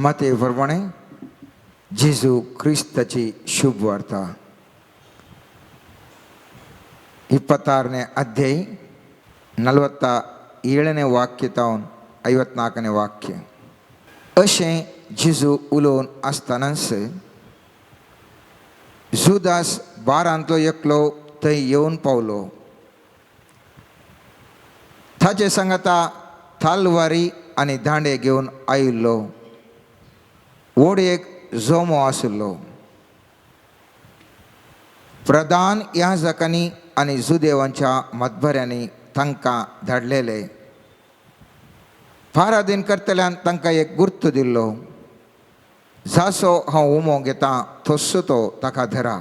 माते प्रमाणे जेजू क्रिस्ताची शुभ वार्ता 26ನೇ ಅಧ್ಯಾಯ 47ನೇ ವಾಕ್ಯ ತಾवन 54ನೇ ವಾक्य. अशें जेजू उलोवन आसतनाच जुदास बारांतलो एकलो थंय येवन पावलो. ताचे सांगाता तालवारी आनी दांडे घेवन आयिल्लो व्हड एक जोमो आशिल्लो. प्रधान याजकांनी आनी जुदेवांच्या मतभऱ्यांनी तांकां धाडलेले. पारादीन करतल्यान तांकां एक गुर्त दिल्लो, जासो हांव उमो घेता तसो तो ताका धरा.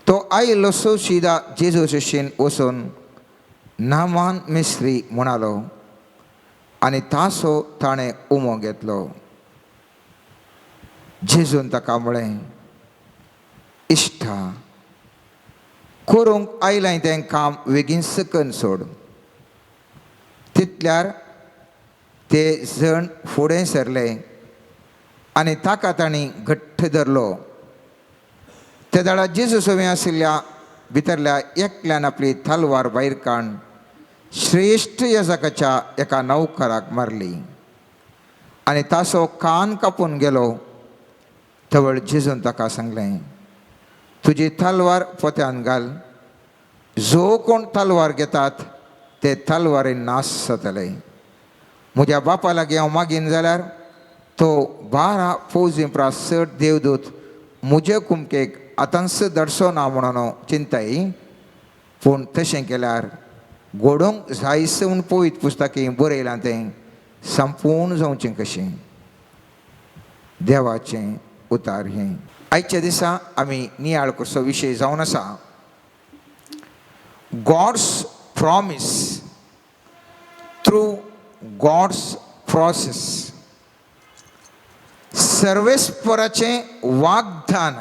तो आयिल्लो सो शिदा जेजू शशीन वचून नामान मिस्त्री म्हणालो आनी तासो ताणें उमो घेतलो. जेजून ताका म्हळें, इश्टा, करूंक आयलां तें काम बेगीन सकन सोड. तितल्यार ते जण फुडें सरले आनी ताका तांणी घट्ट धरलो. ते दाडा जेजू सवी आशिल्ल्या भितरल्या एकल्यान आपली तलवार भायर काडून श्रेश्ठ यजकाच्या एका नौकराक मारली आनी तासो कान कापून गेलो. तवळ जेजून ताका सांगलें, तुजी तलवार पोत्यान घाल. जो कोण तलवार घेतात ते तलवारीन नाश जातले. म्हज्या बापा लागीं हांव मागीन जाल्यार तो 12 फौजी प्रास चड देवदूत म्हजे कुमकेक आतांच दडसो ना म्हणून चिंताय. पूण तशें केल्यार घडोवंक जायस म्हूण पवित्र पुस्तकी बरयलां तें संपूर्ण जावचें कशें. देवाचें उतार हें. आयच्या दिसा आमी नियाळ करचो विशय जावन आसा God's promise through God's process. सर्वेस्पराचें वाग्दान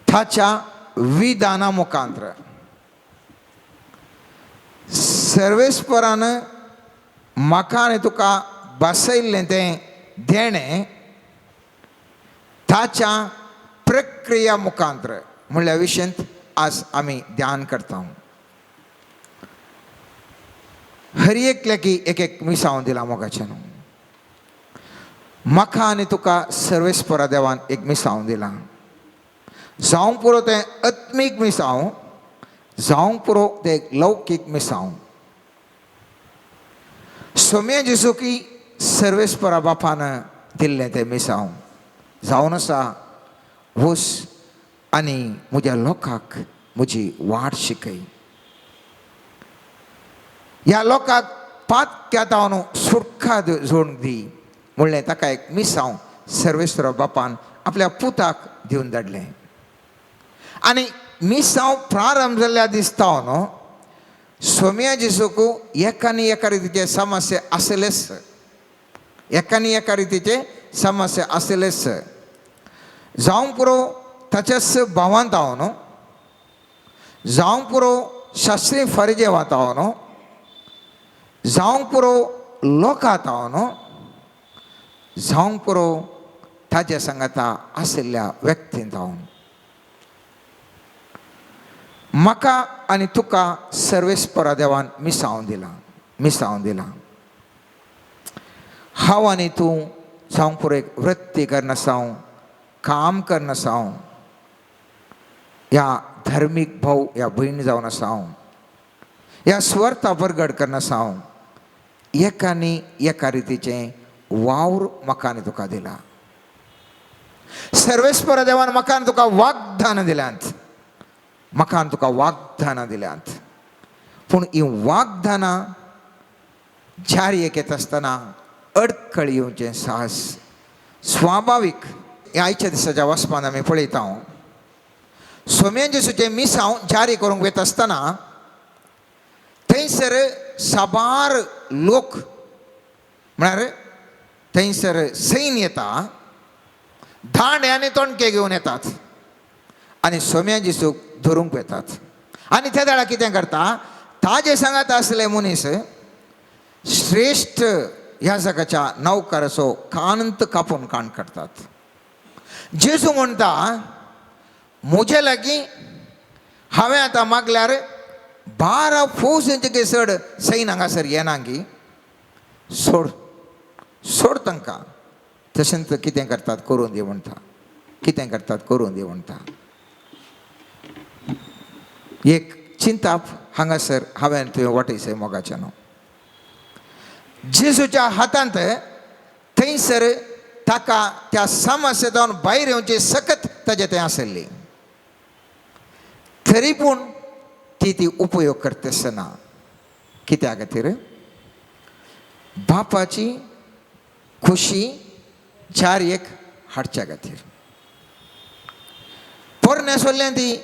ताच्या विधाना मुखांत्र. सर्वेस्परान म्हाका आनी तुका बसयल्लें तें देणें ताच्या प्रक्रिया मुखांत्र म्हणल्या विशयांत आज आमी ध्यान करता. हर एकल्याकी एक एक मिसांव दिला मोगाच्यान. म्हाका आनी तुका सर्वेस्परा देवान एक मिसांव दिला. जावंक पुरो तें आत्मीक मिसांव, जावंक पुरो तें लौकीक मिसांव. सोम्या जेजू की सर्वेस्परा बापान दिल्लें तें मिसांव जावन आसा वस आनी म्हज्या लोकांक म्हजी वाट शिकय. ह्या लोकांक पातक्या सुटका जोडून दी म्हणलें ताका एक मिसांव सर्वेस्वर बापान आपल्या पुताक दिवन धाडलें. आनी मिसांव प्रारंभ जाल्ल्या दिसता न्हू सोम्या जेजूक एका आनी एका रितीचे समस्या आसलेच, एका आनी एका रितीचे समस्या आसलेच. जावंक पुरो ताच्याच भावांत हांव न्हू, जावंक पुरो शास्त्री फर्जेवांत हांव न्हू, जावंक पुरो लोकांत हांव न्हू, जावंक पुरो ताच्या सांगाता आशिल्ल्या व्यक्तींत हांव. म्हाका आनी तुका सर्वेस्परा देवान मिसांव दिलां, मिसांव दिलां. हांव आनी तूं जावंक पुरो एक वृत्ती करनासांव, काम करनासांव, ह्या धार्मीक भाव ह्या भयण जावन आसांव, ह्या स्वर्था परगट करनासांव, एका आनी एका रितीचें वावर म्हाका आनी तुका दिला. सर्वेस्पर देवान म्हाका आनी तुका वाग्दानां दिल्यांत, म्हाका आनी तुका वाग्दानां दिल्यांत. पूण हीं वाग्दानां जारी येत आसतना अडखळ येवचें साहस स्वाभावीक. ह्या आयच्या दिसाच्या वचपान आमी पळयता सोम्या जेसूचें मिसांव जारी करूंक वता आसतना थंयसर साबार लोक म्हळ्यार थंयसर सैन येता, दांडे आनी तोणके घेवन येतात आनी सोम्या जेसूक धरूंक वेतात. आनी त्या वेळार कितें करता, ताजे सांगात आसले मनीस श्रेश्ठ ह्या जगाच्या नौकाराचो कानंत कापून काण काडटात. जेजू म्हणटा, म्हजे लागीं हांवें आतां मागल्यार 12 फौजांचे चड सैन हांगासर येना गी, सोड सोड तांकां, तशेंच कितें करतात करूं दी म्हणटा, कितें करतात करूं दी म्हणटा. एक चिंताप हांगासर हांवें तुवें वाटयसय मोगाचें न्हू. जेजूच्या हातांत थंयसर ताका त्या समस्या जावन भायर येवची सकत ताजे थंय आसली, तरी पूण ती ती उपयोग करता आसतना कित्या खातीर बापाची खोशी चार एक हाडच्या खातीर. पोरण्या सोल्ल्यां ती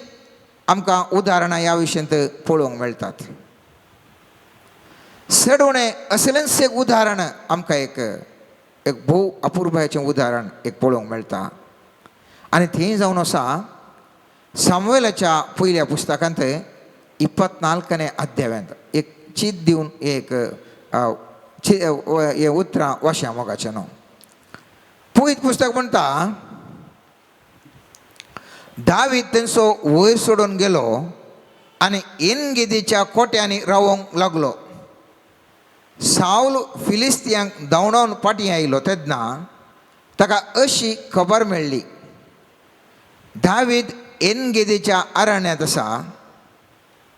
आमकां उदाहरणां ह्या विशयांत पळोवंक मेळटात. चड उणें असलेंच एक उदाहरण आमकां एक एक भोव अपुरबायेचें उदाहरण एक पळोवंक मेळटा. आनी थंय जावन आसा सामुवेलाच्या पयल्या पुस्तकांत 24 अध्यायांत एक चीत दिवन एक हें उतरां वाश्या मोगाचें न्हू. पयत पुस्तक म्हणटा, दावीद तेंचो वयर सोडून गेलो आनी एनगेदीच्या कोट्यांनी रावोंक लागलो. सावल फिलिस्तियांक धांवडावन फाटीं आयलो तेन्ना ताका अशी खबर मेळ्ळी, दावीद एनगेदीच्या अरण्यांत आसा.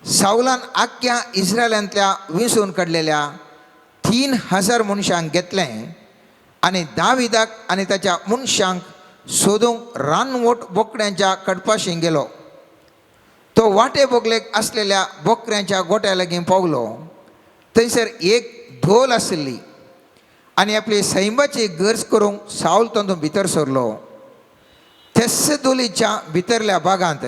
सावलान आख्ख्या इस्रायलांतल्या विंचून काडलेल्या 3000 मनशांक घेतलें आनी दाविदाक आनी ताच्या मनशांक सोदूंक रानवट बोकड्यांच्या कडपाशी गेलो. तो वाटे बोगलेक आसलेल्या बोकड्यांच्या गोट्या लागीं पावलो. थंयसर एक धोल आशिल्ली आनी आपली सैमाची गरज करूंक सावल तातूंत भितर सरलो. तेस धोलीच्या भितरल्या भागांत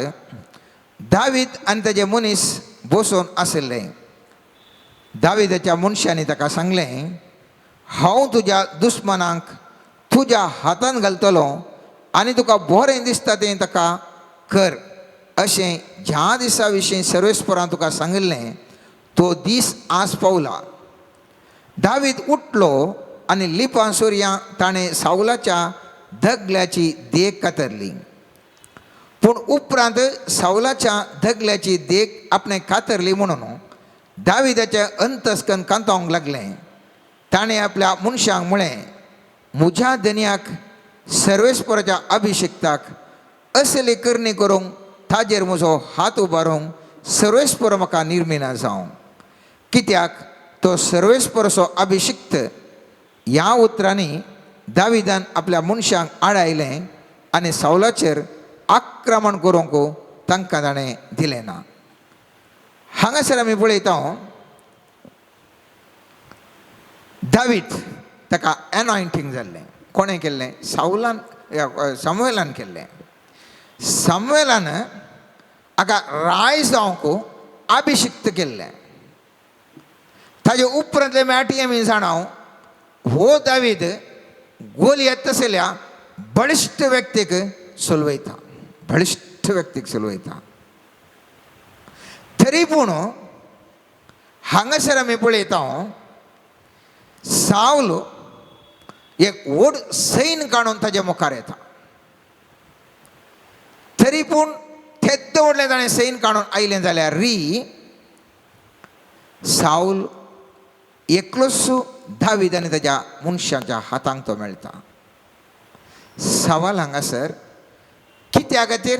दावीद आनी ताजे मनीस बसून आशिल्ले. दाविदाच्या मनशांनी ताका सांगलें, हांव तुज्या दुस्मनांक तुज्या हातान घालतलो आनी तुका बरें दिसता तें ताका कर, अशें ज्या दिसा विशीं सर्वेस्परान तुका सांगिल्लें तो दीस आज पावला. दावीद उठलो आनी लिपां सुर्या ताणें सावलाच्या दगल्याची देख कातरली. पूण उपरांत सावलाच्या दगल्याची देख आपणें कातरली म्हणून दाविदाचें अंतस्कन कांतावंक लागलें. ताणें आपल्या मनशांक म्हळें, म्हज्या धनयाक सर्वेस्पराच्या अभिषेक्ताक असली करणी करूंक ताजेर म्हजो हात उबारूंक सर्वेस्पर म्हाका निर्मिना जावं, कित्याक तो सर्वेस्परसो अभिषिक्त. ह्या उतरांनी दाविदान आपल्या मनशांक आडायलें आनी सावलाचेर आक्रमण करूंक तांकां ताणें दिलें ना. हांगासर आमी पळयता, दावीद ताका एनॉयंटींग जाल्लें. कोणें केल्लें? सावलान, सामुवेलान केल्लें. सामुवेलान हाका राय जावंक अभिषिक्त केल्लें. ताजे उपरांतले मॅटी आमी जाणा, हो दावीद गोलियत तसल्या बळिश्ट व्यक्तीक सोलवयता, बळिश्ट व्यक्तीक सोलवयता. तरी पूण हांगासर आमी पळयता, सावल एक व्हड सैन काडून ताच्या मुखार येता. तरी पूण तेद्द व्हडलें ताणें सैन काडून आयलें जाल्यार री सावल एकलोच दावीद आनी ताच्या मनशाच्या हातांक तो मेळटा. सवाल हांगासर, कित्या खातीर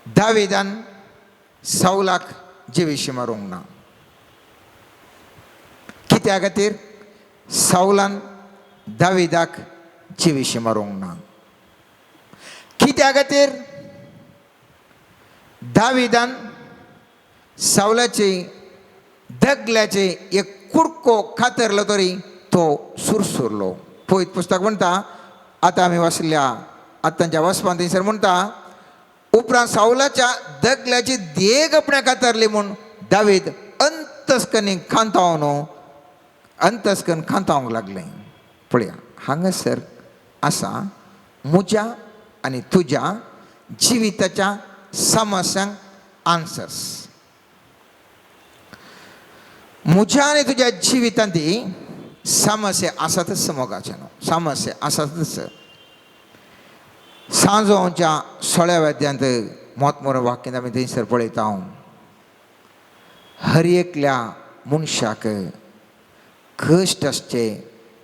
दाविदान सावलाक जिविशी मारूंक ना? कित्या खातीर सावलान दाविदाक जिविशी मारूंक ना? कित्या खातीर दाविदान सावलाचे दगल्याचे एक कुडको कातरलो तरी तो सुरसुरलो? पयत पुस्तक म्हणटा, आतां आमी वाचल्या आतांच्या वाचपांत थंयसर म्हणटा, उपरांत सावलाच्या दगल्याची देग आपणे कातरली म्हूण दावीद अंतस्कनी खांतावन अंतस्कन खांतावंक लागलें. पळया, हांगासर आसा म्हज्या आनी तुज्या जिविताच्या समस्यांक आन्सर्स. म्हज्या आनी तुज्या जिवितांत समस्या आसातच मोगाचे न्हू, समस्या आसातच. सांजोवच्या 16व्या अध्यायांत मोतमोर वाक्यांत आमी थंयसर पळयता, हर एकल्या मनशाक कश्ट आसचे,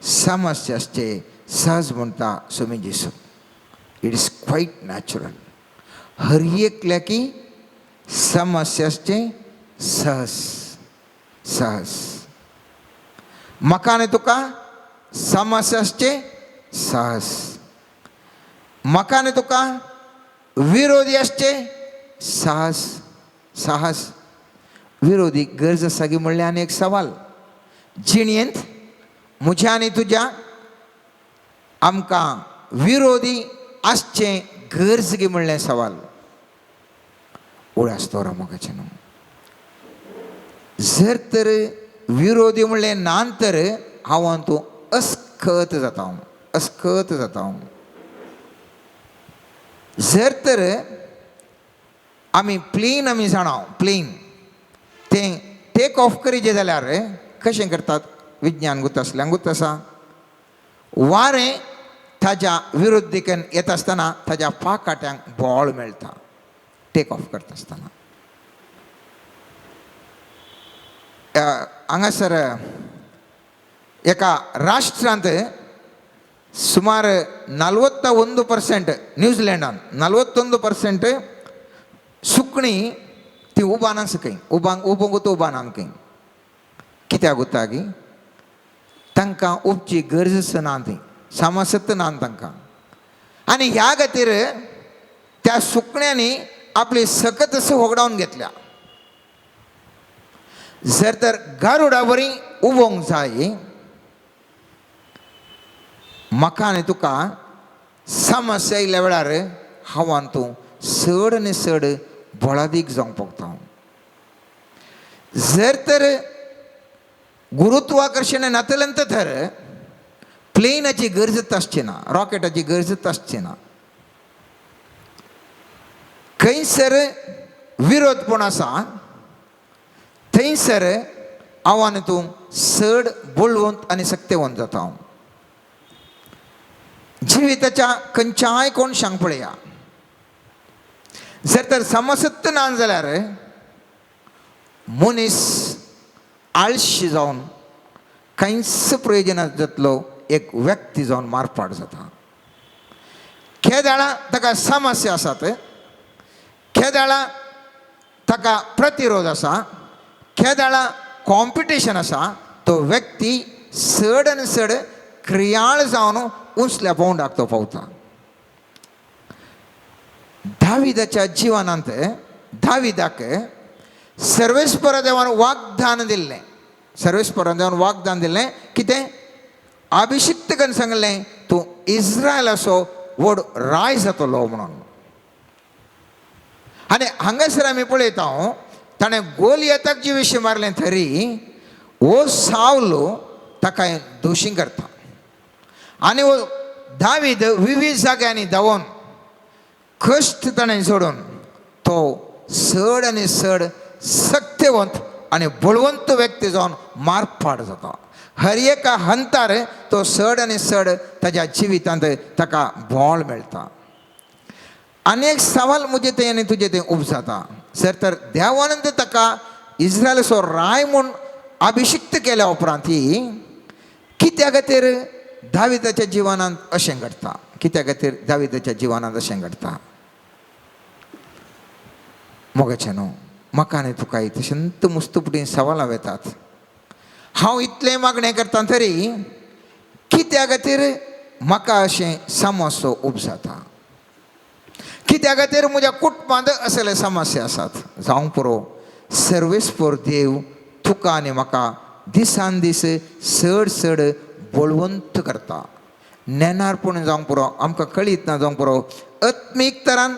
समस्या आसचे सहज म्हणटा Somi जेसू. It is quite natural. हर एकल्याकी समस्या आसचे सहज सहज. म्हाका आनी तुका समस्या आसचे सहज. म्हाका आनी तुका विरोधी आसचे सहज सहज. विरोधी गरज आसा की म्हणल्यार आनी एक सवाल. जिणेंत म्हज्या आनी तुज्या आमकां विरोधी आसचें गरज गी म्हणलें सवाल. उडास दवरा मोगाचें न्हू, जर तर विरोधी म्हणलें ना तर हांव आनी तूं अस्खत जाता, अस्खत जाता. जर तर आमी प्लेन, आमी जाणा प्लेन तें टेक ऑफ करीचें जाल्यार कशें करतात, विज्ञान गुत आसल्यार गुत आसा. वारें ताज्या विरुद्ध दिकेन येता आसतना ताज्या पाकाट्यांक बळ मेळटा टेक ऑफ करता आसतना. हांगासर एका राष्ट्रांत सुमार 41%, न्यूझिलंडान 41% सुकणीं ती उबानास खंय, उबांक उबोंक उबाना खंय. कित्याक उरता की तांकां उबची गरज ना, ती समसत ना तांकां. आनी ह्या खातीर त्या सुकण्यांनी आपली सकत होगडावन घेतल्या. जर तर गारुडा बरी उबोंक जाय म्हाका आनी तुका समस्या आयिल्ल्या वेळार हांव आनी तूं चड आनी चड बळादीक जावंक पडटा. जर तर गुरुत्वाकर्शण नातलें तर प्लेनाची गरजच आसची ना, रॉकेटाची गरजच आसची ना. खंयसर विरोधपण आसा थंयसर हांव आनी तूं चड बळवंत आनी सक्तेवंत जाता. जिविताच्या खंयच्याय कोणशांक पळया, जर तर समसत्त ना जाल्यार मनीस आळशी जावन कांयच प्रयोजन जातलो एक व्यक्ती जावन मारपाट जाता. खेदाळा ताका समस्या आसात, खेदाळा ताका प्रतिरोध आसा, खेदाळा कॉम्पिटिशन आसा, तो व्यक्ती चड आनी चड क्रियाळ जावन उंचल्या पावंडाक तो पावता. दाविदाच्या जिवनांत दाविदाक सर्वेस्पर देवान वाग्दान दिल्लें, सर्वेस्पर देवान वाग्दान दिल्लें कितें, अभिषिक्त करून सांगलें तूं इस्रायलाचो व्हड राय जातलो म्हणून. आनी हांगासर आमी पळयता ताणें गोलियताक जी विशीं मारलें तरी हो सावलो ताका दोशी करता. आनी हो दावीद विवीध जाग्यांनी धांवोन कश्ट ताणें सोडून तो चड आनी चड सक्तेवंत आनी बळवंत व्यक्ती जावन मारपाट जाता. हर एका हंतार तो चड आनी चड ताज्या जिवितांत ताका बळ मेळटा. आनी एक सवाल म्हजें थंय आनी तुजें थंय उपजाता, सर तर देवानंद ताका इस्रायलाचो राय म्हूण अभिषिक्त केल्या उपरांत कित्या खातीर दाविदाच्या जिवनांत अशें घडटा, कित्या खातीर दाविदाच्या जिवनांत अशें घडटा. मोगाचें न्हू, म्हाका आनी तुका तशेंच मुस्तुपटी सवालां वेतात. हांव इतलें मागणें करता तरी कित्या खातीर म्हाका अशें समस्या उपजाता, कित्या खातीर म्हज्या कुटुंबांत असले समस्या आसात. जावंक पुरो, सर्वेस्पर देव तुका आनी म्हाका दिसान दीस चड चड बळवंत करता. नेणारपण जावंक पुरो, आमकां कळीत ना जावंक पुरो, आत्मीक तरान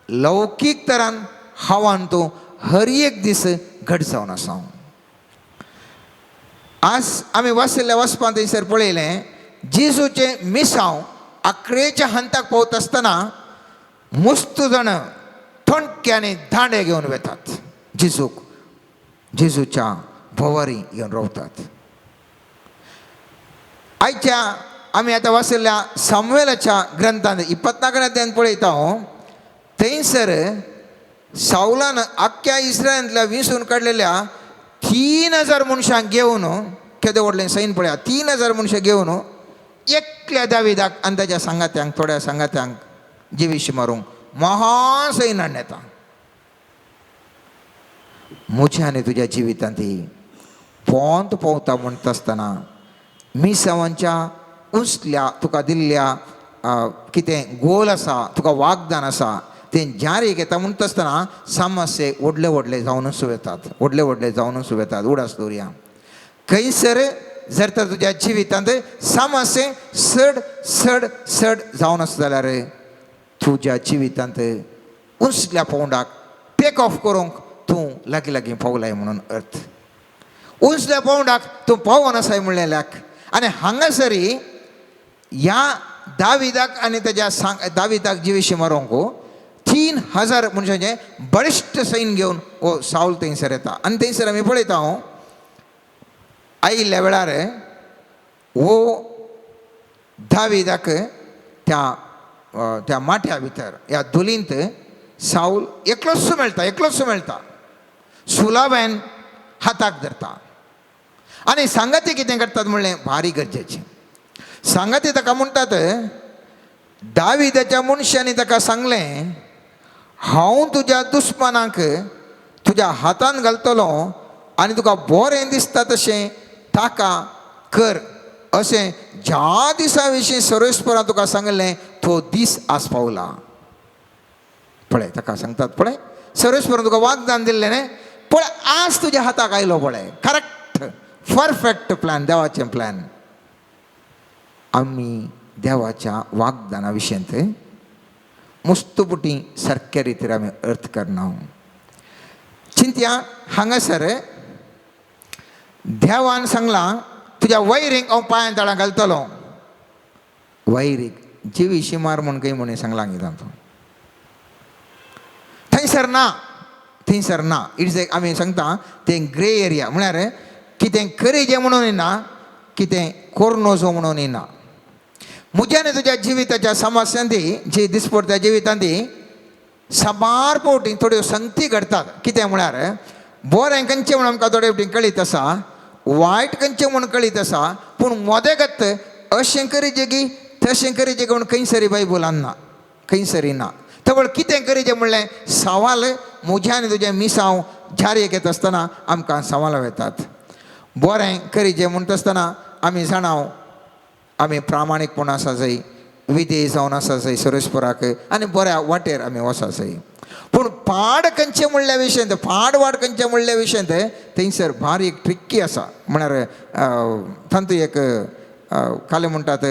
लौकीक तरान हांव आनी तूं हर एक दीस घट जावन आसा. आज आमी वाचिल्ल्या वाचपांत थंयसर पळयलें जेजूचें मिसांव आकरेच्या हंताक पावता आसतना मस्त जाण थोंडके आनी दांडे घेवन वेतात, जेजूक जेजूच्या भोवारी घेवन रावतात. आयच्या आमी आतां वाचिल्ल्या सामुएलाच्या ग्रंथांत 24 अध्यायान पळयता हांव, थंयसर सावलान आख्ख्या इस्रायलांतल्या विंचून काडलेल्या 3000 मनशांक घेवन, केदें व्हडलें सैन पळया, 3000 मनशां घेवन एकल्या दाविदाक आनी ताच्या सांगात्यांक, थोड्या सांगात्यांक जिवीशी मारूंक महान सैन हाडून येता. म्हज्या आनी तुज्या जिवितांत पोंत पोंवता म्हणटा आसतना मिसावांच्या उंचल्या तुका दिल्ल्या कितें गोल आसा, तुका वागदान आसा, तें जारी घेता म्हणटा आसतना समस्ये व्हडले व्हडले जावनूच वेतात, व्हडले व्हडले जावनूच वेतात. उडास दवरया, खंयसर जर तर तुज्या जिवितांत समस्ये चड चड चड जावन आसा जाल्यार तुज्या जिवितांत उंचल्या पावंडाक टेक ऑफ करूंक तूं लागीं लागीं पावलाय म्हणून अर्थ, उंचल्या पावंडाक तूं पावोन आसाय म्हणलेल्याक. आनी हांगासरी ह्या दाविदाक आनी तेज्या सांग दाविदाक जिविशी मारूंक 3000 मनशांचें बळिश्ट सैन घेवन हो सावल थंयसर येता. आनी थंयसर आमी पळयता हांव आयिल्ल्या वेळार हो दाविदाक त्या त्या माठ्या भितर ह्या धुलींत सावल एकलोच मेळटा, एकलोच मेळटा. सुलाबेन हाताक धरता आनी सांगाती कितें करतात म्हणलें भारी गरजेचें. सांगाती ताका म्हणटात, दाविदाच्या मनशांनी ताका सांगलें, हांव तुज्या दुस्मानाक तुज्या हातान घालतलो आनी तुका बरें दिसता तशें ताका कर, अशें ज्या दिसा विशीं सर्वेस्परान तुका सांगलें तो दीस आज पावला. पळय ताका सांगतात, पळय सर्वेस्परान तुका वागदान दिल्लें न्ही, पळय आज तुज्या हाताक आयलो, पळय करेक्ट परफेक्ट प्लॅन, देवाचें प्लॅन. आमी देवाच्या वागदाना विशयांत मुस्तपुटी सारक्या रितीर आमी अर्थ करना. चिंतया, हांगासर देवान सांगलां तुज्या वैरीक हांव पांयां तळां घालतलो. वैरीक जिवीशी मार म्हूण खंय म्हूण सांगलां कितें तूं थंयसर ना, थंयसर ना. It's एक आमी सांगता तें ग्रे एरिया, म्हळ्यार कितें करीजें म्हणून ना, कितें करूं नजो म्हणून ना. म्हज्या आनी तुज्या जिविताच्या समस्यांनी जी दिसपडटा जिवितांत साबार फावटी थोड्यो संगती घडटात. कितें म्हळ्यार बरें खंयचें म्हूण आमकां थोडे फावटी कळीत आसा, वायट खंयचें म्हूण कळीत आसा, पूण मदेगत अशें करीचें की तशें करीचें म्हूण खंयसरी बायबलान ना, खंयसरी ना. तवळ कितें करीचें म्हणलें सवाल म्हज्या आनी तुजें मिसांव जारी येता आसतना आमकां सवालां येतात. बरें करीचें म्हणटा आसतना आमी जाणाव आमी प्रामाणीकपण आसा जाय, विधेय जावन आसा जाय सर्वेस्पराक आनी बऱ्या वाटेर आमी वचा जाय. पूण पाड खंयचें म्हणल्या विशयांत, पाड वाड खंयचें म्हणल्या विशयांत थंयसर भारी एक ट्रिक्की आसा. म्हळ्यार तातूंत एक काले म्हणटात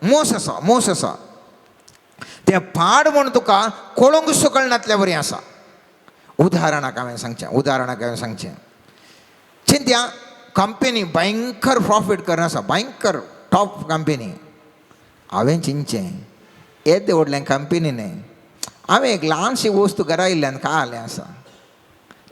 मोस आसा, मोस आसा. तें पाड म्हूण तुका कळोंक कळनातल्या बरी आसा. उदाहरणाक हांवें सांगचें, उदाहरणाक हांवें सांगचें, चिंत्या कंपनी भयंकर प्रॉफीट करना आसा, भयंकर टॉप कंपनी. हांवें चिंतचें येदें व्हडलें कंपनी न्हय, हांवें एक ल्हानशी वस्तू घरा येयल्ल्यान काय आसा,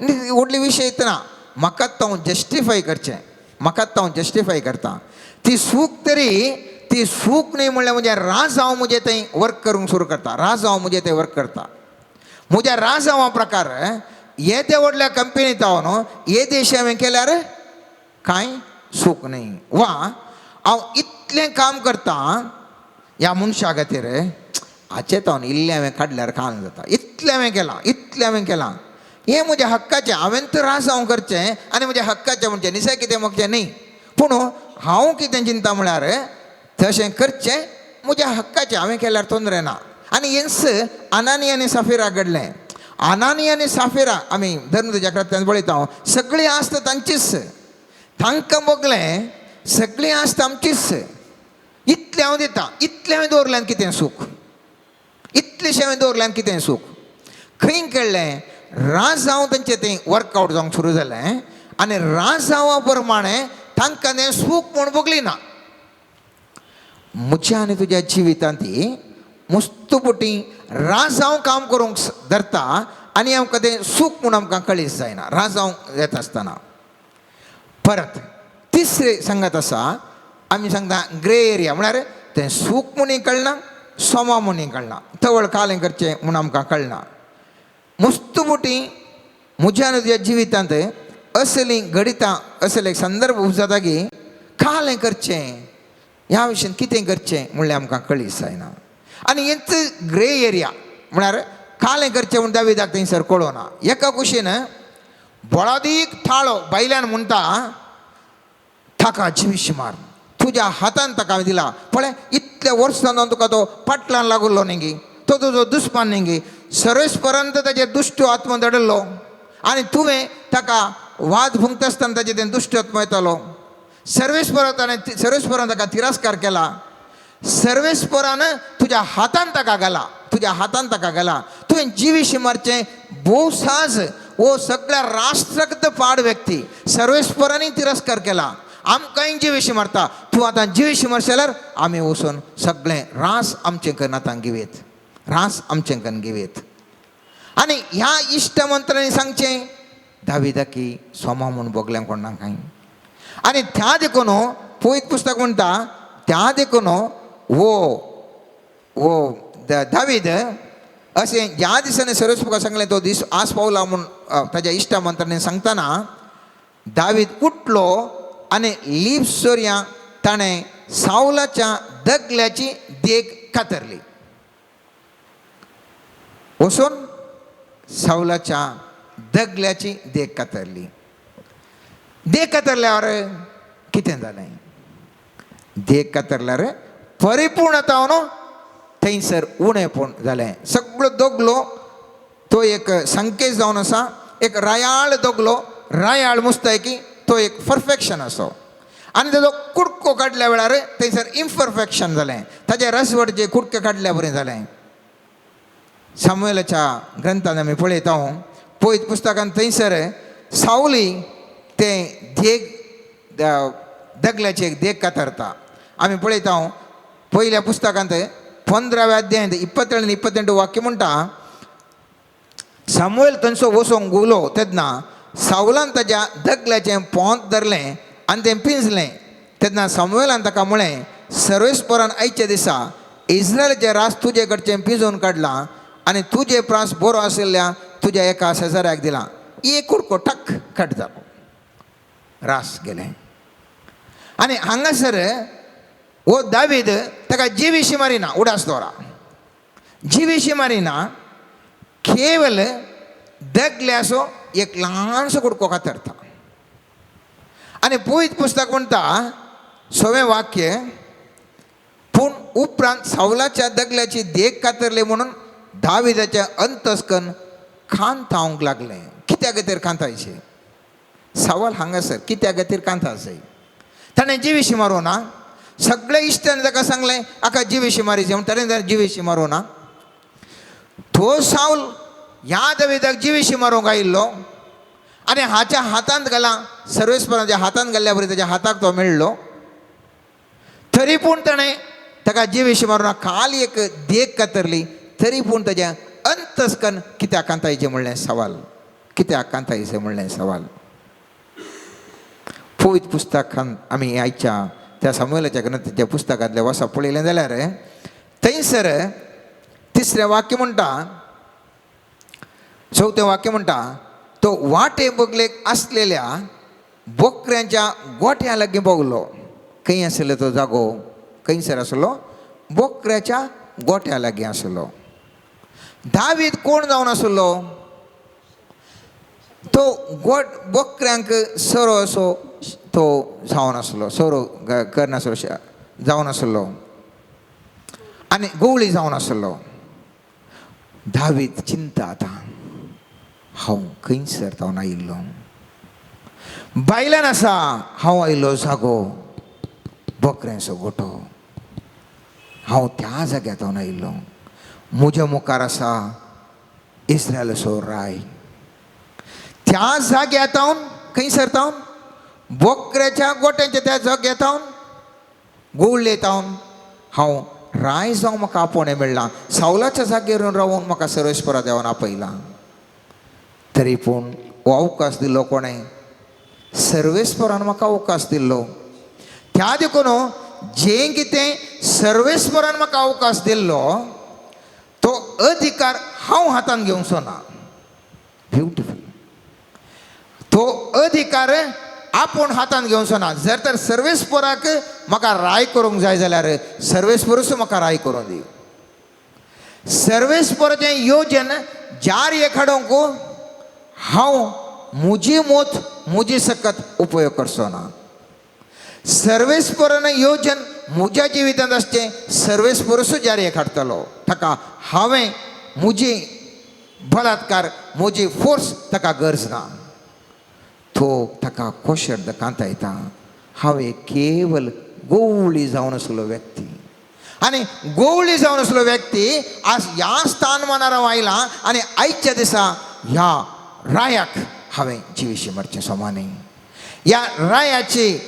व्हडली विशय ना. म्हाका हांव जस्टिफाय करचें, म्हाका हांव जस्टिफाय करता. ती सूख तरी ती सूख न्हय म्हणल्यार म्हजें राजांव म्हजें थंय वर्क करूंक सुरू करता, राजांव म्हजें थंय वर्क करता. म्हज्या राजांवा प्रकार येद्या व्हडल्या कंपनीत हांव न्हू येदेशें हांवें केल्यार कांय सूख न्हय, वा हांव इतलें काम करता ह्या मनशा खातीर, हाचें हांव इल्लें हांवें काडल्यार काम जाता, इतलें हांवें केलां, इतलें हांवें केलां, हें म्हज्या हक्काचें, हांवें तर राजांव करचें आनी म्हज्या हक्काचें म्हणचें निसाय कितें मागचें न्ही. पूण हांव कितें चिंता म्हळ्यार तशें करचें म्हज्या हक्काचें हांवें केल्यार तोंदरे ना. आनी हेंच अनानी आनी साफिरा घडलें. अनानी आनी साफिरा आमी धर्म कृत्यान पळयता, सगळी आस्त तांचीच, तांकां भोगलें सगळी आस्त आमचीच, इतलें हांव दिता, इतलें हांवें दवरल्यान कितें सूख, इतलेंशें हांवें दवरल्यान कितें सूख. खंय कळ्ळें राजांव तांचें तें वर्कआवट जावंक सुरू जालें आनी राजांवा प्रमाणें तांकां तें सूख म्हूण भोगली ना. म्हज्या आनी तुज्या जिवितांत मुस्तपुटी राजांव काम करूंक धरता आनी आमकां तें सूख म्हूण आमकां कळीत जायना राजांव येता आसतना. परत तिसरें सांगत आसा, आमी सांगता ग्रे एरिया म्हळ्यार तें सूख म्हणून कळना, सोमा म्हणून कळना, तवळ कालें करचें म्हूण आमकां कळना. मुस्तुमुटी म्हज्या आनी तुज्या जिवितांत असलीं घडितां, असले संदर्भ जाता की कालें करचें, ह्या विशयान कितें करचें म्हणल्यार आमकां कळी जायना. आनी हेंच ग्रे एरिया म्हळ्यार कालें करचें म्हूण दाविदाक थंयसर कळना. एका कुशीन बळादीक थाळो बायल्यान म्हणटा ताका जिवीश मार, तुज्या हातान ताका हांवें दिला, पळय इतल्या वर्सां जावन तुका तो पाटलान लागुल्लो न्ही गी, तो तुजो दुस्मान न्ही गी, सर्वेस पर्यंत ताचेर दुश्ट आत्मा दडलो आनी तुवें ताका वाद भुंकता आसतना ताचेर तें दुश्ट आत्मा येतालो. सर्वेस्परान ताणें सर्वेस्परान ताका तिरस्कार केला, सर्वेस्परान तुज्या हातान ताका घाला, तुज्या हातान ताका घाला, तुवें जिवीशी मारचें भोव साज. हो सगळ्या राष्ट्रक्त पाड व्यक्ती सर्वेस्परांनी तिरस्कार केला, आमकांय जिवीशी मारता, तूं आतां जिवीशी मारशे जाल्यार आमी वचून सगळें रास आमचें करून आतां घेवयेत, रास आमचें करून घेवयेत. आनी ह्या इश्ट मंत्रांनी सांगचें दाविदाकी सोमा म्हूण भोगलें कोणाक कांय. आनी त्या देखून पयत पुस्तक म्हणटा, त्या देखून वो वो दावीद अशें ज्या दिसांनी सर्वेस्पराक सांगलें तो दीस आज पावला म्हूण ताज्या इश्टा मंत्रांनी सांगतना दावीद उठलो आनी लीप सोरयां ताणें सावलाच्या दगल्याची देग कातरली. वचून सावलाच्या दगल्याची देग कातरली. देग कातरल्यावर कितें जालें? देग कातरल्यार परिपूर्णता न्हू थंयसर उणेपण जालें. सगळो दोगलो तो एक संकेत जावन आसा, एक रायाळ दोगलो, रायाळ मुस्तायकी तो एक परफेक्शन आसो आनी ताजो कुडको काडल्या वेळार थंयसर इम्परफेक्शन जालें. ताजे रसवटचे कुडके काडल्या बरें जालें. सामुएलाच्या ग्रंथान आमी पळयता, पयत पुस्तकान थंयसर सावली तें देग दगल्याची एक देग कातरता. आमी पळयता पयल्या पुस्तकांत 15व्या अध्यायांत 27 आनी 28 वाक्य म्हणटा, सामुएल थंयसो वचोंक गुलो तेन्ना सावलान ताज्या दगल्याचें पोंत धरलें आनी तें पिंजलें. तेन्ना सामुएलान ताका म्हळें, सर्वेस्परान आयच्या दिसा इस्रायलाचें रास तुजे कडचें पिंजून काडलां आनी तुजे प्रास बरो आशिल्ल्या तुज्या एका शेजाऱ्याक दिलां. एक कुडको टक कट जालो, रास गेलें. आनी हांगासर हो दावीद ताका जिविशी मारिना, उडास दवरा, जिविशी मारिना, केवल दगल्याचो एक ल्हानसो कुडको कातरता. आनी पवित्र पुस्तक म्हणटा सवें वाक्य, पूण उपरांत सावलाच्या दगल्याची देग कातरली म्हणून दाविदाचें अंतस्कन खांतावंक लागलें. कित्या खातीर खांतायचें सवाल हांगासर, कित्या खातीर कांतायचें? ताणें जिविशी मारूं ना. सगळे इश्टांनी ताका सांगलें हाका जिविशी मारीचें म्हूण, ताणें जिविशी मारूं ना. तो सावल ह्या दाविदाक जिविशी मारूंक आयिल्लो आनी हाच्या हातांत घाला, सर्वेस्पराच्या हातांत घाल्ल्या बरी ताच्या हाताक तो मेळ्ळो, तरी पूण ताणें ताका जिविशी मारूं ना, काल एक देग कातरली, तरी पूण ताजें अंतस्कन कित्याक कांतायचें म्हणलें सवाल, कित्याक कांतायचें म्हणलें सवाल. पवित्र पुस्तकान आमी आयच्या त्या सामुएलाच्या ग्रंथाच्या पुस्तकांतलें वसा पळयलें जाल्यार थंयसर तिसरें वाक्य म्हणटा, चवथें वाक्य म्हणटा, तो वाटे बगलेक आसलेल्या बोकऱ्यांच्या गोठ्या लागीं पावलो. खंय आसलो तो जागो? खंयसर आसलो? बोकऱ्याच्या गोठ्या लागीं आसलो. दावीद कोण जावन आसलो? तो गोट बोकऱ्यांक सरो असो तो जावन आसलो, सोरो करनासलो, जावन आसलो आनी गवळी जावन आसलो. दावीद चिंता, आतां हांव खंयसर जावन आयिल्लो, बायल्यान आसा हांव आयिल्लो जागो बोकऱ्यांचो गोठो, हांव त्या जाग्यार जावन आयिल्लो, म्हज्या मुखार आसा इस्रायलाचो राय. त्या जाग्यार तावन, खंयसर तावन? बोकऱ्याच्या गोट्यांच्या त्या जाग्यार तावन, गोवळे तावन हांव राय जावं म्हाका आपोवणें मेळ्ळां, सावलाच्या जाग्यार येवन रावून म्हाका सर्वेस्परा देवान आपयलां. तरी पूण हो अवकाश दिल्लो कोणें? सर्वेस्परान म्हाका अवकाश दिल्लो. त्या देखून जें कितें सर्वेस्परान म्हाका अवकाश दिल्लो तो अधिकार हांव हातान घेवचो ना. ब्युटिफूल. तो अधिकार आपूण हातान घेवचो ना. जर तर सर्वेस्पराक म्हाका राय करूंक जाय जाल्यार सर्वेस्परूच म्हाका राय करूंक दी. सर्वेस्पराचें योजन जारी हाडूंक हांव म्हजी मोत म्हजी सकत उपयोग करचो ना. सर्वेस्परान योजन म्हज्या जिवितांत आसचें सर्वेस्परूच जारी हाडटलो. ताका हांवें म्हजी बलात्कार म्हजी फोर्स ताका गरज ना. तो ताका कोशर्द कांतायता. हांव एक केवल गोवळी जावन आसलो व्यक्ती आनी गोवळी जावन आसलो व्यक्ती आज ह्या स्थानमानार हांव आयलां आनी आयच्या दिसा ह्या रायाक हांवें जिविशी मरचें समा न्ही. ह्या रायाची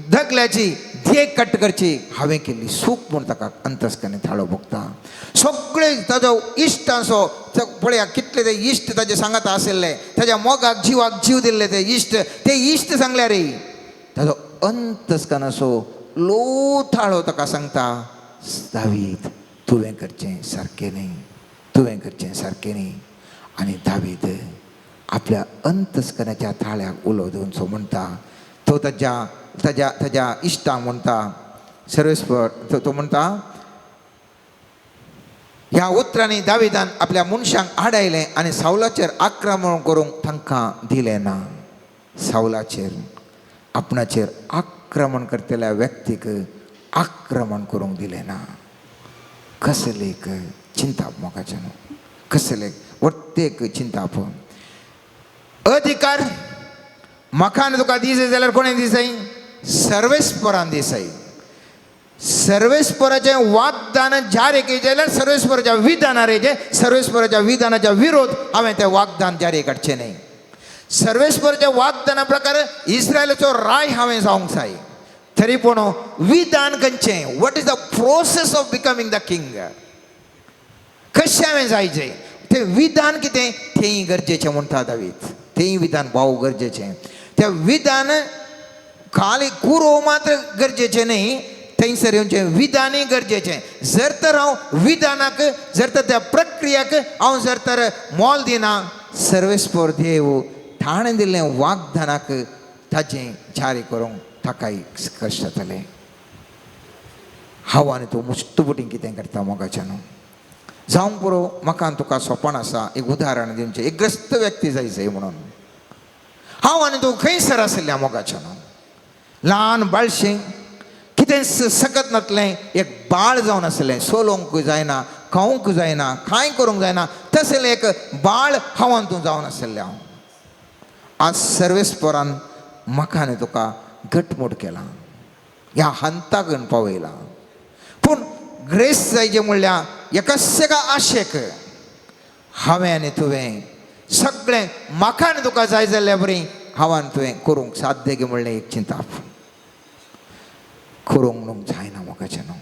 धकल्याची धेक कट करची हांवें केल्ली सूख म्हूण ताका अंतस्कने थाळो भोगता. सगळे ताजो इश्टांचो पळया कितले ते इश्ट ताजे सांगात आशिल्ले, ताज्या मोगाक जिवाक जीव दिल्ले ते इश्ट, ते इश्ट सांगल्यार रे ताजो अंतस्कनाचो लो थाळो ताका सांगता, दावीद तुवें करचें सारकें न्ही, तुवें करचें सारकें न्ही. आनी दावीद आपल्या अंतस्कनाच्या थाळ्याक उलो दिवन सो म्हणटा, तो ताज्या ताज्या ताज्या इश्टांक म्हणटा, सर्वेस्पर तो म्हणटा, ह्या उतरांनी दाविदान आपल्या मनशांक आडायलें आनी सावलाचेर आक्रमण करूंक तांकां दिलें ना. सावलाचेर आपणाचेर आक्रमण करतल्या व्यक्तीक आक्रमण करूंक दिलें ना. कसलेक चिंताप मोगाचें न्हू, कसलेक प्रत्येक चिंताप. अधिकार म्हाका आनी तुका दिसय जाल्यार कोणें दिसय? सर्वेस्परान दिसय. सर्वेस्पराचें वाग्दान जारी केलें जाल्यार सर्वेस्पराच्या विधानार येचें, सर्वेस्पराच्या विधानाच्या विरोध हांवें तें वाग्दान जारी काडचें न्ही. सर्वेस्पराच्या वाग्दाना प्रकार इस्रायलाचो राय हांवें जावंक जाय. तरी पूण विधान खंयचें? What is the process of becoming the king? कशें हांवें जायचें तें विधान कितें तेंय गरजेचें म्हणटा दावीद. तेंय विधान भाव गरजेचें. तें विधान खाली कुरो मात्र गरजेचें न्ही, थंयसर येवचें विधानूय गरजेचें. जर तर हांव विधानाक, जर तर त्या प्रक्रियाक हांव जर तर मोल दिना, सर्वेस्पर देव ताणें दिल्लें वाग्दानाक ताजें जारी करूंक ताकाय कश्ट जातलें. हांव आनी तूं मुस्तपुटी कितें करता मोगाचें न्हू. जावंक पुरो म्हाका आनी तुका सोंपण आसा एक उदाहरण दिवचें, एक ग्रस्त व्यक्ती जाय जाय म्हणून. हांव आनी तूं खंयसर आशिल्ल्या मोगाचें न्हू, ल्हान बाळशें कितें सकत नासलें, एक बाळ जावन आसलें, सोलोवंक जायना, खावंक जायना, कांय करूंक जायना, तसलें एक बाळ हांव आनी तूं जावन आशिल्लें. हांव आज सर्वेस्परान म्हाका आनी तुका घटमूट केलां, ह्या हंताक पावयलां. पूण ग्रेस जायचे म्हणल्यार एकाच एका आशेक हांवें आनी तुवें सगळें म्हाका आनी तुका जाय जाल्ल्या बरी हांव आनी तुवें करूंक साध्य गी म्हणलें एक चिंताप करूंक न्हू जायना मोगाचें न्हू.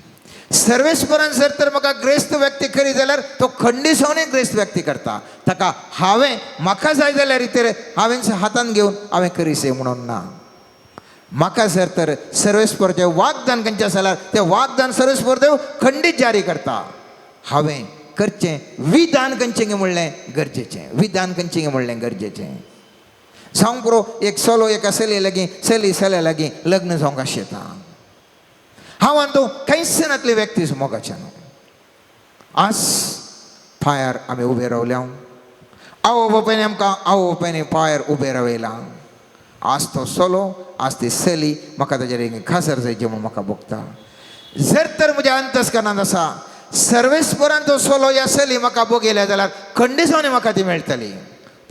सर्वेस्परान जर तर म्हाका ग्रेस्त व्यक्ती करी जाल्यार तो खंडीसावनूय ग्रेस्त व्यक्ती करता. ताका हांवें म्हाका जाय जाल्यार तर हांवें हातान घेवन हांवें करीसे म्हणून ना. म्हाका जर तर सर्वेस्परचें वाग्दान खंयचें आसा जाल्यार तें वाग्दान सर्वेस्पर देव खंडीत जारी करता. हांवें करचें विधान खंयचें गे म्हणलें गरजेचें, विधान खंयचें गे म्हणलें गरजेचें. सांग पुरो एक चलो एका चलये लागीं, चली चल्या लागीं लग्न जावंक आशेता. हांव आनी तूं कांयच नातली व्यक्ती मोगाच्यान न्हू. आज पांयार आमी उबे रावल्या, आवय बापायन आमकां आवय बापायन पांयार उबे रावयलां. आज तो चलो, आज ती चली म्हाका ताजेर खासर जायचें म्हूण म्हाका भोगता. जर तर म्हज्या अंतस्करणांत आसा सर्वेस्परान तो चलो या चली म्हाका भोगयल्या जाल्यार खंडीसावनी म्हाका ती मेळटली.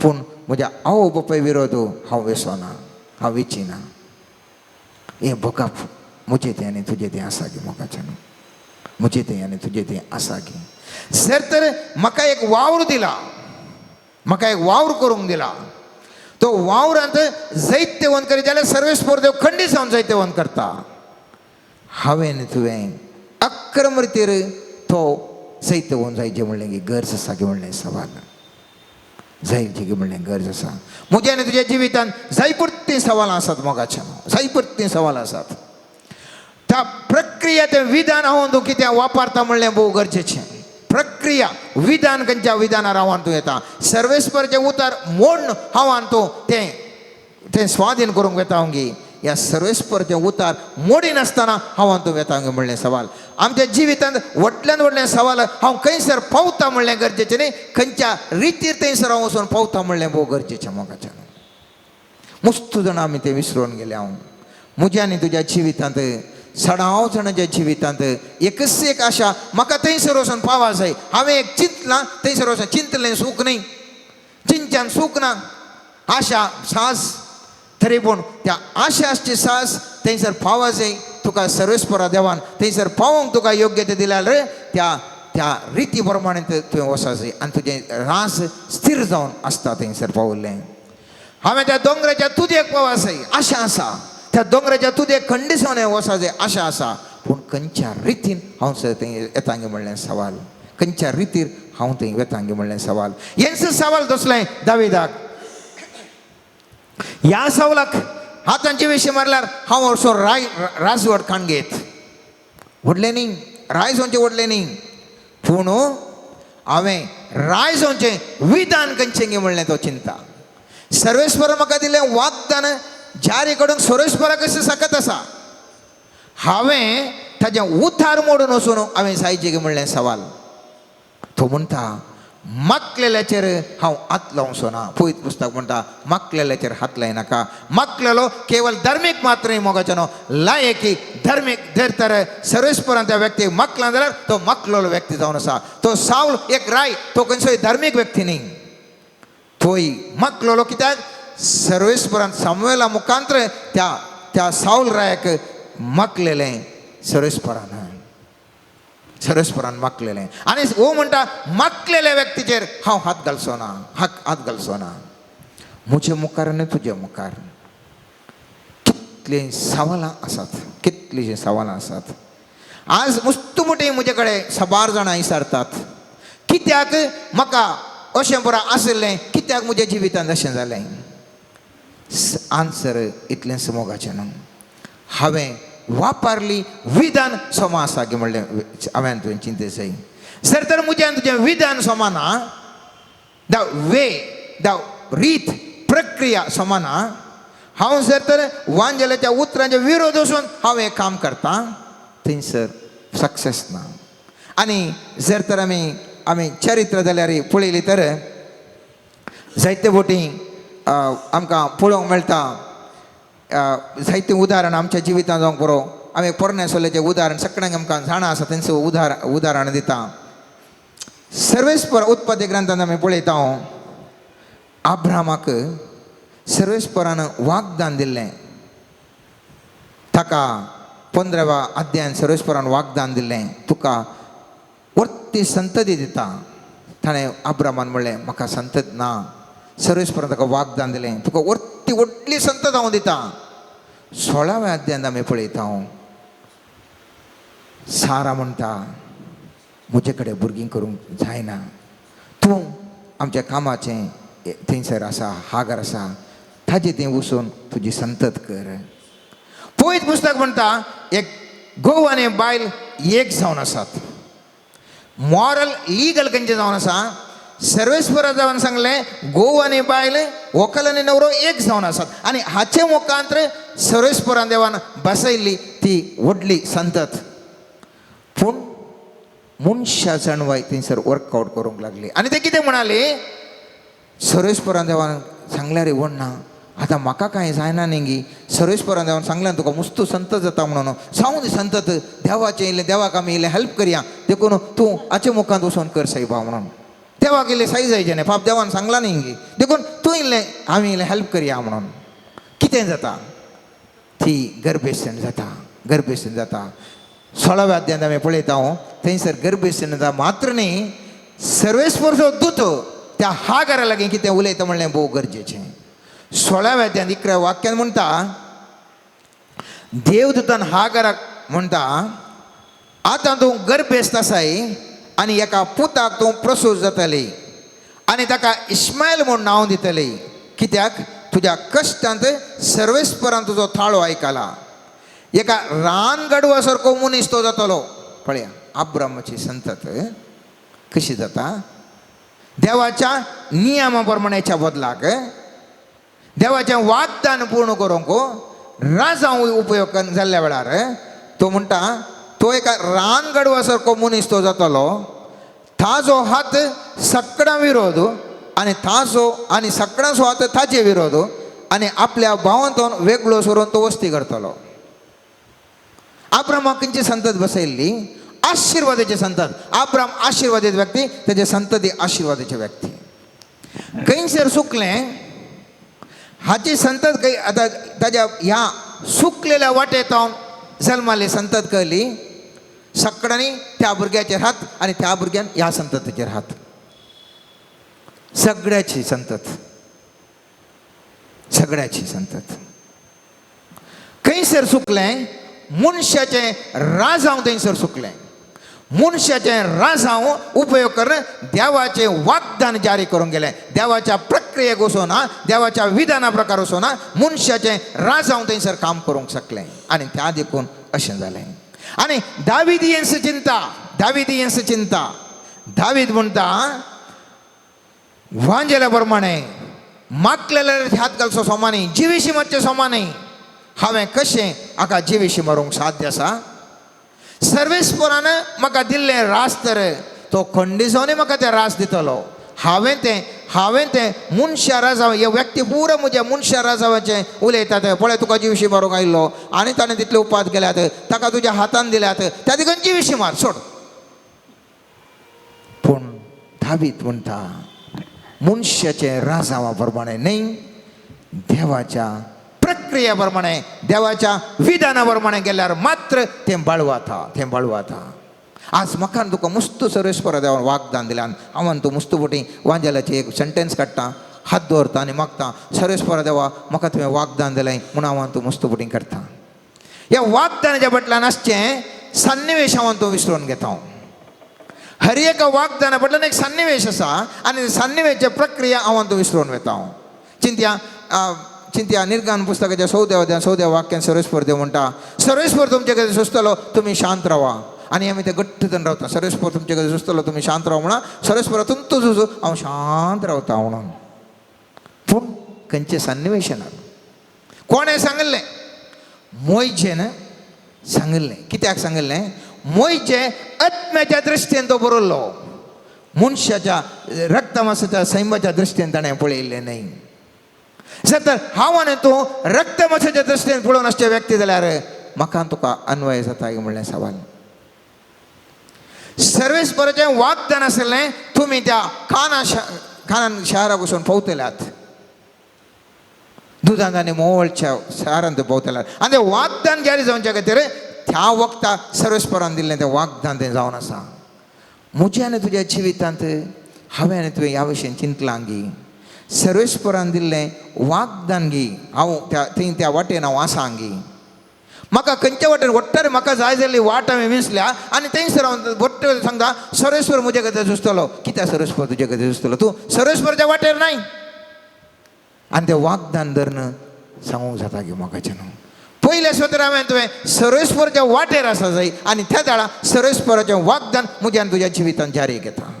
पूण म्हज्या आवय बापाय विरोध हांव वेसोना, हांव विचिना. हें भोगप म्हजें तें आनी तुजें तें आसा गी मोगाचें न्हू, म्हजें तें आनी तुजें तें आसा गी. जर तर म्हाका एक वावर दिला, म्हाका एक वावर करूंक दिला, तो वावरांत जैत्यवंत करीत जाल्यार सर्वेस्पर देव खंडीत जावन जैत्यवंत करता. हांवें तुवें अक्रम रितीर तो जैत्यवंत जायचें म्हणलें की गरज आसा की म्हणलें सवाल जायची की म्हणलें गरज आसा. म्हज्या आनी तुज्या जिवितांत जायपुरतीं सवालां आसात मोगाच्या, जायपुरतीं सवालां आसात. त्या प्रक्रिया तें विधान हांव तूं कितें वापरता म्हणलें भोव गरजेचें. प्रक्रिया विधान खंयच्या विधानार हांव तूं येता, सर्वेस्परचें उतर मोडून हांव तूं तें तें स्वाधीन करूंक वेता गी, ह्या सर्वेस्परचें उतार मोडिनासतना हांव तूं वेता गी म्हणलें सवाल. आमच्या जिवितांत व्हडल्यान व्हडलें सवाल हांव खंयसर पावता म्हणलें गरजेचें न्ही, खंयच्या रितीर थंयसर हांव वचून पावता म्हणलें भोव गरजेचें. मोगाच्यान मस्त जाणां आमी तें विसरून गेले. हांव म्हज्या आनी तुज्या जिवितांत, सडाव जाणांच्या जिवितांत एकच एक आशा, म्हाका थंयसर वचून पावा जाय. हांवें एक चिंतलां, थंयसर वचून चिंतलें सूख न्ही, चिंतच्यान सूख ना, आशा सास तरी पूण त्या आशाची सास थंयसर पावा जाय. तुका सर्वेस्परा देवान थंयसर पावोवंक तुका योग्य ते दिल्या रे, त्या त्या रिती प्रमाणे तुवें वचो जाय आनी तुजें रास स्थिर जावन आसता थंयसर पावल्लें. हांवें त्या दोंगराच्या तुजेक पावा जाय आशा आसा, त्या दोंगराच्या तुजेक खंडीसावन वचो जाय आशा आसा, पूण खंयच्या रितीन हांव सर थंय येतांगे म्हणलें सवाल, खंयच्या रितीर हांव थंय वेतांगे म्हणलें सवाल. हेंच सवाल तसलें दाविदाक. ह्या सवालाक हातांचे विशीं मारल्यार हांव असो राय राजवट काणगेत व्हडलें न्ही, राय जावचें व्हडलें न्ही, पूण हांवें राय जावचें विधान खंयचें गे म्हणलें तो चिंता. सर्वेस्पर म्हाका दिलें वागदान जारी करूंक सर्वेस्परा कशें सकत आसा, हांवें ताजें उतार मोडून वचून हांवें जायचें गे म्हणलें सवाल. तो म्हणटा मागलेल्याचेर हांव हात लावचो ना. पवित्र पुस्तक म्हणटा मागलेल्याचेर हात लायनाका. मागलेलो केवल धार्मीक मात्र न्ही मोगाचो न्हू, लायकी धार्मीक जर तर सर्वेस्परान त्या व्यक्तीक मागला जाल्यार तो मागलेलो व्यक्ती जावन आसा. तो सावल एक राय, तो खंयचोय धार्मीक व्यक्ती न्ही, तोय मागलेलो कित्याक सर्वेस्परान सामुवेला मुखांत्र त्या त्या सावल रायाक मागलेलें सर्वेस्परान, सर्वेस्परान मागलेलें. आनी हो म्हणटा मागलेल्या व्यक्तीचेर हांव हात घालचो ना, हात घालचो ना. म्हजे मुखार आनी तुजे मुखार कितलीं सवालां आसात, कितलींशीं सवालां आसात. आज मुस्तू मोटी म्हजे कडेन साबार जाणां विचारतात कित्याक म्हाका अशें बरें आशिल्लें, कित्याक म्हज्या जिवितांत अशें जालें. आन्सर इतलेंच मोगाचें न्हू, हांवें वापरली विधान समा आसा की म्हणलें हांवें तुवें चिंते जाय. सर तर म्हज्यान तुजें विधान समा ना, the way the रीत प्रक्रिया समा ना. हांव जर तर वांजेल्याच्या उतरांच्या विरोध वचून हांव हें काम करता थंयसर सक्सेस ना. आनी जर तर आमी आमी चरित्र जाल्यार पळयली तर जायते फावटी आमकां पळोवंक मेळटा जायते उदाहरण आमच्या जिवितांत जावंक पुरो. आमी पोरण्या सोल्याचें उदाहरण सगळ्यांक आमकां जाणा आसा, तेंचो उदाहरण दिता. सर्वेस्पर उत्पत्ती ग्रंथांत आमी पळयता, आब्रामाक सर्वेस्परान वागदान दिल्लें. ताका 15व्या अध्यायान सर्वेस्परान वागदान दिल्लें, तुका वर्ती संतती दिता. ताणें आब्रामान म्हणलें म्हाका संतत ना. सर्वेस्परान ताका वागदान दिलें, तुका वर्ती व्हडली संतत हांव दिता. 16व्या अध्यायांत आमी पळयता, सारा म्हणटा म्हजे कडेन भुरगीं करूंक जायना, तूं आमच्या कामाचें थंयसर आसा हागर आसा ताजे थंय वचून तुजी संतत कर. पवित्र पुस्तक म्हणटा एक घोव आनी बायल एक जावन आसात. मॉरल लिगल खंयचें जावन आसा, सर्वेस्परा जावन सांगलें घोव आनी बायल व्हंकल आनी न्हवरो एक जावन आसात आनी हाचे मुखांत्र सर्वेस्परान देवान बसयल्ली ती व्हडली संतत. पूण मनशा जाणवाय थंयसर वर्कआवट करूंक लागली आनी ते कितें म्हणाले, सर्वेस्परान देवान सांगल्यार व्हडना, आतां म्हाका कांय जायना न्ही गी. सर्वेस्परान देवान सांगल्यान तुका मुस्तू संत जाता म्हणून, जावं दी संतत, देवाचें इल्लें देवाक आमी इल्लें हेल्प करया, देखून तूं हाचे मुखांत वचून कर सायबा म्हणून. देवाक इल्लें साय जायचें न्ही, पाप देवान सांगलां न्ही गी, देखून तूं इल्लें आमी इल्लें हेल्प करया म्हणून. कितें जाता, ती गर्भेसन जाता, गर्भेसन जाता. 16व्या अध्यायांत आमी पळयता, थंयसर गर्भेसन जाता मात्र न्ही, सर्वेस्परचो दूत त्या हागरा लागीं कितें उलयता म्हणलें भोव गरजेचें. 16व्या अध्यायांत 11 वाक्यान म्हणटा, देवदूतान हागराक म्हणटा, आतां तूं गर्भेस्त आसाय आनी एका पुताक तूं प्रसूत जातली आनी ताका इस्मायल म्हूण नांव दितली, कित्याक तुज्या कश्टांत सर्वेस्परान तुजो थाळो आयकला. एका रान गाडवा सारको मनीस तो जातलो. पळया अब्रामाची संतत कशी जाता? देवाच्या नियमा प्रमाणाच्या बदलाक देवाचें वागदान पूर्ण करूंक राजांव उपयोग जाल्ल्या वेळार तो म्हणटा तो एका रान गाडवा सारको मनीस तो जातलो. ताजो हात सगळ्यां विरोध आनी ताजो आनी सगळ्यांचो हात ताजे विरोध आनी आपल्या भावांतून वेगळो सरून तो वस्ती करतलो. आब्रामाक खंयची संतत बसयल्ली? आशिर्वादाची संतत. आब्राम आशिर्वादीत व्यक्ती, तेजे संतती आशिर्वादाची व्यक्ती. खंयसर चुकलें हाची संतत खंय आतां ताज्या ह्या सुकलेल्या वाटेंत जल्माली संतत कळ्ळी सगळ्यांनी त्या भुरग्याचेर हात आनी त्या भुरग्यान ह्या संततीचेर हात. सगळ्याची संतत, सगळ्याची संतत. खंयसर चुकलें? मनशाचें राजांव थंयसर चुकलें. मनशाचें राजांव उपयोग करून देवाचें वागदान जारी करूंक गेलें. देवाच्या प्रक्रियेक वचोना, देवाच्या विधाना प्रकार वचोना, मनशाचें राजांव थंयसर काम करूंक शकलें आनी त्या देखून अशें जालें. आनी दावीद चिंता, दावीद चिंता, दावीद म्हणटा वांजेल्या प्रमाणे मागलेल्या हात घालचो सोमानी जिविशी मारचे सोमानी हांवें कशें हाका जिविशी मारूंक साध्य आसा? सर्वेस्परान म्हाका दिल्लें रास तर तो खंडीसोनी म्हाका तें रास दितलो. हांवें तें मनशा राजांव हे व्यक्ती पुरो म्हज्या मनशा राजावाचें उलयतात. पळय तुका जिविशी मारूंक आयिल्लो आनी ताणें तितले उपाद केल्यात, ताका तुज्या हातान दिल्यात, त्या देखून जिविशी मार सोड. पूण दावीद म्हणटा मनशाचें राजांवा प्रमाणे न्हय, देवाच्या प्रक्रिया प्रमाणे, देवाच्या विधाना प्रमाणे गेल्यार मात्र तें बाळवाता, तें बाळवाता. आज म्हाका तुका मुस्त सर्वेस्परा देवान वागदान दिल्यान हांवें तूं मुस्त फुटी वांजेलाचें एक सेंटेन्स काडटा, हात दवरता आनी मागता, सर्वेस्परा देवा म्हाका तुवें वागदान दिलें म्हूण हांव तूं मुस्त फुटी करता. ह्या वागदानाच्या फाटल्यान आसचें सन्निवेश हांव तूं विसरून घेता. हर एका वागदाना फाटल्यान एक सन्निवेश आसा आनी सन्निवेशाची प्रक्रिया हांव तूं विसरून वता. चिंत्या चिंत्या निर्गान पुस्तकाच्या 14व्या 14व्या वाक्यान सर्वेस्पर देव म्हणटा, सर्वेस्पर तुमचे कडेन सुचतलो, तुमी शांत रावा. आनी आमी ते घट्ट जावन रावता. सर्वेस्पर तुमचे कडेन सुचतलो, तुमी शांत राव म्हणा. सर्वेस्पर तुमचो सुचो हांव शांत रावता म्हणून. पूण खंयचें सन्निवेशनान कोणें सांगिल्लें? मोयजेन सांगिल्लें. कित्याक सांगिल्लें? मोयजे आत्म्याच्या दृश्टीन तो बरयल्लो, मनशाच्या रक्तमासाच्या सैमाच्या दृश्टीन ताणें पळयल्लें न्हय. जर तर हांव आनी तूं रक्तमासाच्या दृश्टीन पळोवन आसचे व्यक्ती जाल्यार म्हाका तुका अन्वय जाता म्हणलें सवाल. सर्वेस्पराचें वागदान आसलें, तुमी त्या काना कानान शाराक वचून पावतल्यात, दुदान आनी मोवळच्या शारांत पावतल्यात. आनी तें वागदान जारी जावच्या खातीर त्या वखता सर्वेस्परान दिल्लें तें वागदान तें जावन आसा. म्हज्या आनी तुज्या जिवितांत हांवें आनी तुवें ह्या भशेन चिंतलां गी, सर्वेस्परान दिल्लें वागदान गी हांव त्या थंय त्या वाटेन हांव आसा गी? म्हाका खंयच्या वाटेन वट्टार म्हाका जाय जाल्ली वाट हांवें विंचल्या आनी थंयसर हांव वट्ट सांगता, सर्वेस्पर म्हज्या खातीर झुजतलो. कित्याक सर्वेस्पर तुज्या खातीर झुजतलो? तूं सर्वेस्पराच्या वाटेर न्हय. आनी तें वागदान धरून सांगूंक जाता की म्हाकाचें न्हू पयल्या स्वतर हांवें तुवें सर्वेस्पराच्या वाटेर आसा जाय आनी त्या वेळार सर्वेस्पराचें वागदान म्हज्या आनी तुज्या जिवितान जारी घेता.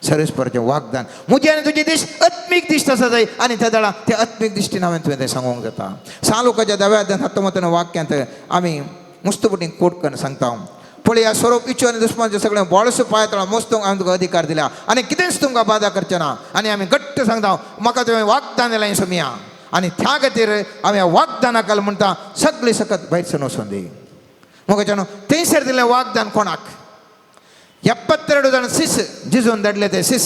सर्वेस्पराचें वागदान म्हजी आनी तुजी दिश्ट आत्मीक दिश्ट आसा जाय आनी त्या वेळार त्या आत्मीक दिश्टीन हांवें तुवें तें सांगूंक जाता. सालुकाच्या 10व्या अध्यायांत 19 वाक्यांत आमी मुस्तपटी कोट करून सांगता. पळया स्वरूप इच्छू आनी दुस्मानचे सगळें बळस पांय मस्त हांवें तुका अधिकार दिला आनी कितेंच तुमकां बादा करचें ना. आनी आमी घट्ट सांगता, म्हाका तुवें वागदान दिलें सोमिया आनी त्या खातीर हांवें ह्या वागदाना काल म्हणटा सगळी सकत भायर सरून वचून दी. मोगाच्यानो, थंयसर दिलें वागदान कोणाक? 72 जाण सिस जिजून धाडले. ते सिस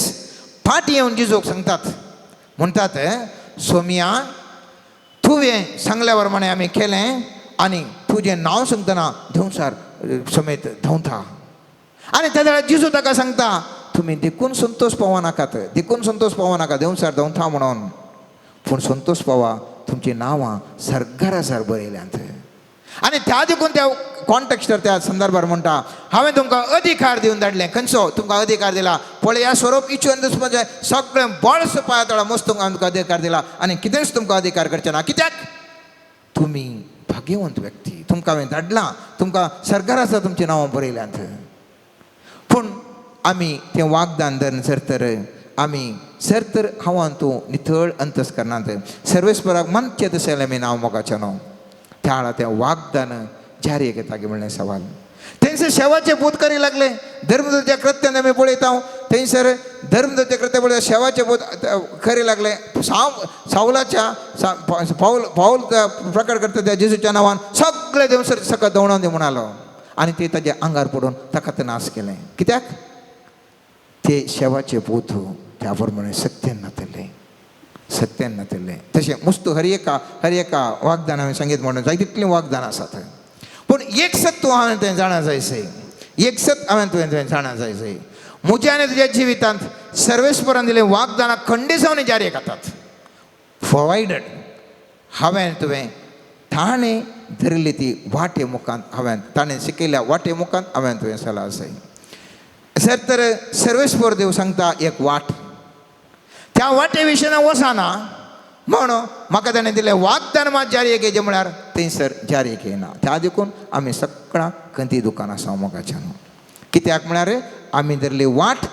फाटी येवन जिजूक सांगतात, म्हणटात, सोमिया तुवें सांगल्या प्रमाणे आमी केलें आनी तुजें नांव सांगतना धंवसार समेत धांवता. आनी त्या वेळार जिजू ताका सांगता, तुमी देखून संतोश पावो नाकात, देखून संतोश पावो नाका देंवसार धांवता म्हणून, पूण संतोश पावा तुमचीं नांवां सर्गारासार बरयल्यांत. आनी त्या देखून त्या कॉन्टेक्स्टर त्या संदर्भार म्हणटा, हांवें तुमकां अधिकार दिवन धाडलें. खंयचो तुमकां अधिकार दिला? पळया स्वरूप इच्छू आनी दुस्मानचें सगळें बळस पांया तळा मस्त तुमकां अधिकार दिला आनी कितेंच तुमकां अधिकार करचें ना. कित्याक? तुमी भगवंताचे. भाग्यवंत व्यक्ती, तुमकां हांवें धाडलां, तुमकां सरकार आसा तुमचें नांवां बरयल्यांत. पूण आमी तें वागदान धरून सर तर आमी सर तर हांव तूं नितळ अंतस्करणांत सर्वेस्पराक मानचें तशें जाल्यार आमी नांव मोगाचें न्हू. त्या वेळार तें वागदान जारी घेता की म्हणलें सवाल. थंयसर शेवाचे पूत करी लागले. धर्मदूताच्या कृत्यान आमी पळयता, थंयसर धर्मदूताच्या कृत्या पळयता शेवाचे पूत करी लागले. सावलाच्या पावल पावल प्रकट करता त्या जेजूच्या नांवान सगळे देवसर सकाळ दवणान दी म्हणालो आनी ते ताज्या आंगार पडून ताका ते नाश केलें. कित्याक ते शेवाचे पूत त्या प्रमाणे सत्यान नातिल्लें, सत्यान नातिल्लें. तशें मुस्तू हर एका हर एका वागदान हांवें सांगीत म्हणून जाय तितलीं वागदान आसात. पूण एक सत तूं हांवें तें जाणा जायसय, एक सत हांवें तुवें तुवें जाणा जायसय, म्हज्या आनी तुज्या जिवितांत सर्वेस्परान दिलें वागदानां खंडीत जावन जारी खातात, प्रोवायडड हांवें तुवें ताणें धरिल्ली ती वाटे मुखांत, हांवें ताणें शिकयल्या वाटे मुखांत हांवें तुवें सलाह आसाय. सर तर सर्वेस्पर देव सांगता एक वाट, त्या वाटे विशयान वचना म्हणून म्हाका ताणें दिलें वागदान मात जारी घेयचें म्हळ्यार थंयसर जारी घेयना. त्या देखून आमी सगळां खंती दुकान आसा मोगाच्यान. कित्याक म्हळ्यार आमी धरली वाट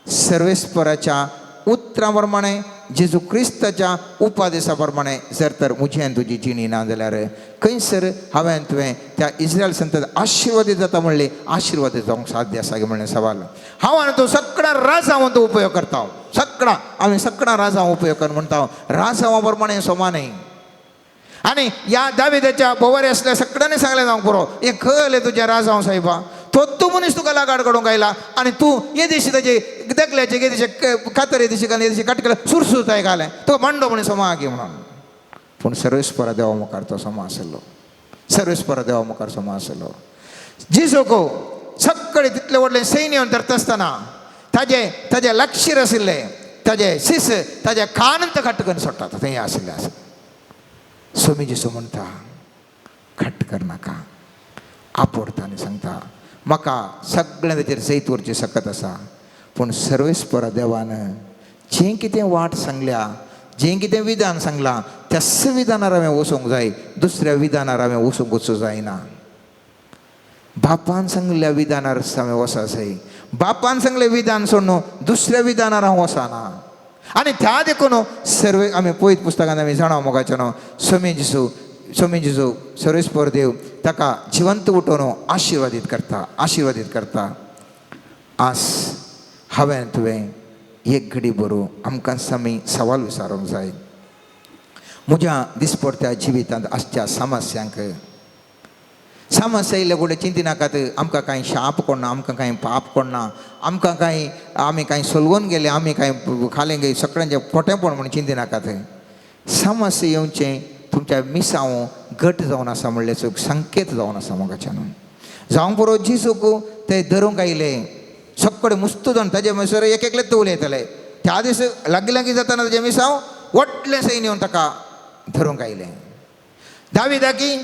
सर्वेस्पराच्या उतरां प्रमाणे, जेजू क्रिस्ताच्या उपादेसा प्रमाणे जर तर म्हजी आनी तुजी जिणी ना जाल्यार खंयसर हांवें तुवें त्या इस्रायल संतत आशिर्वादीत जाता म्हणली आशिर्वादीत जावंक साध्य आसा की म्हणलें सवाल. हांव आनी तूं सगळ्या राजांव तूं उपयोग करता, सगळां आमी सगळां राजांव उपयोग कर म्हणटा, राजांवा प्रमाणे सोमा न्ही. आनी ह्या दाविदाच्या बोवारी आसल्या सगळ्यांनी सांगलें जावंक पुरो, हें खलें तुज्या राजांव सायबा, तो तूं मनीस तुका लागाड काडूंक आयला आनी तूं येदेशी ताजे दगल्याचे येदेशे कातर येदेशी घालें, येदेशी काटकेले सुरसुरताय घालें, तो मांडो म्हणून समा गी म्हणून. पूण सर्वेस्परा देवा मुखार तो समा आसलो, सर्वेस्परा देवा मुखार समा आसलो. जिजोको सगळे तितले व्हडलें सैन्य धरता आसतना ताजे ताजे लक्षीर आशिल्ले ताजे शिस ताजे कानंत घट्ट करून सोडटात थंय आशिल्ले आसा. स्वामी जेसू म्हणटा घट्ट करनाका, आपोडटा आनी सांगता म्हाका सगळें ताचेर जैत व्हरची सकत आसा. पूण सर्वेस्परा देवान जें कितें वाट सांगल्या, जें कितें विधान सांगलां त्याच विधानार हांवें वचूंक जाय, दुसऱ्या विधानार हांवें वचूंक वचूं जायना. बापान सांगल्या विधानार हांवें वचा जाय, बापान सांगलें विधान सोडून दुसऱ्या विधानार हांव वचना. आनी त्या देखून सर्वे आमी पळयत पुस्तकांत आमी जाणा मोगाचें न्हू, स्वामी जेजू, स्वामी जेजू सर्वेस्पर देव ताका जिवंत उठोवन आशिर्वादीत करता, आशिर्वादीत करता. आस हांवें तुवें एक घडी बरो आमकां आमी सवाल विचारूंक जाय, म्हज्या दिसपडत्या जिवितांत आसच्या समस्यांक समस्या येयल्ल्या फुडें चिंतिनाकात, आमकां कांय शाप कोणना, आमकां कांय पाप कोणना, आमकां कांय आमी कांय सोलवून गेले, आमी कांय खालें गे सगळ्यांचें खोटेंपण म्हूण चिंतिनाकात. समस्या येवचें तुमच्या मिसांव घट जावन आसा म्हणल्याचो संकेत जावन आसा मोगाच्यान. जावंक पुरो जिसूक ते धरूंक आयले सगळे मुस्तू जावन ताजे म्हणसर एक एकलेच उलयताले. त्या दीस लागीं लागीं जाताना ताजें मिसांव व्हडलें सैन्य येवन ताका धरूंक आयलें. दाविदाकी